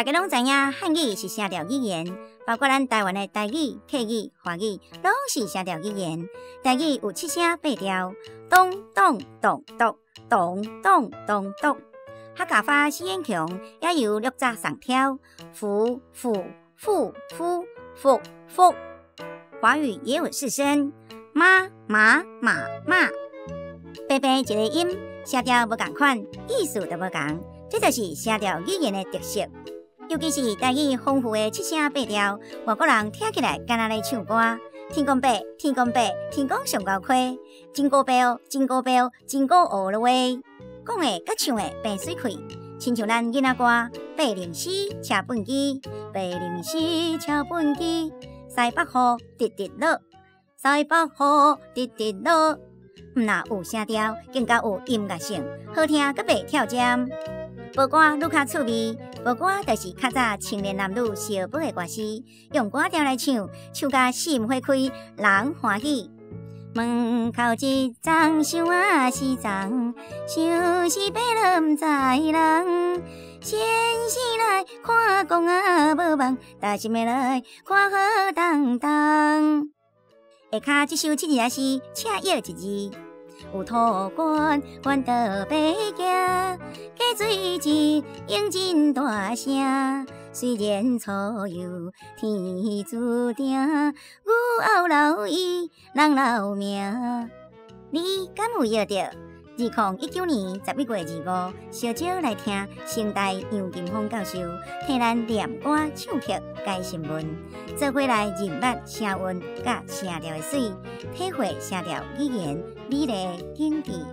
大家攏知影漢語是聲調語言，包括咱台灣的台語、客語、華語，攏是聲調語言。台語有七聲八調，咚咚咚咚咚咚咚咚。客家話四眼腔也有六隻上調，福府富夫福覆。華語也有四聲，媽麻馬罵。白白一個音，聲調無仝款，意思就無仝，這就是聲調語言的特色。尤其是台語豐富的七聲八調，外國人聽起來敢若咧唱歌。天公伯，天公伯，天公上高虧，真高標，真高標，真高學了喂。講的佮唱的平媠氣，親像咱囡仔歌《白靈絲車畚箕》，白靈絲車畚箕，西北雨直直落，西北雨直直落。毋若有聲調，更加有音樂性，好聽閣袂跳針。播歌愈較趣味，播歌就是較早青年男女相報的歌詞，用歌調來唱，唱甲心花開，人歡喜。門口一叢想啊是叢，想是白了毋知人。先生來看公啊無夢，大心的來看好當當。下跤這首七字仔詩，請約一字。有土關關到白行，溪水一湧真大聲。雖然粗幼天注定，牛後留伊人留命。你敢有約著？2019年11月25，小招來聽成大楊金峰教授替咱念歌唱曲解新聞，做伙來認捌聲韻佮聲調的媠，體會聲調語言美麗境地。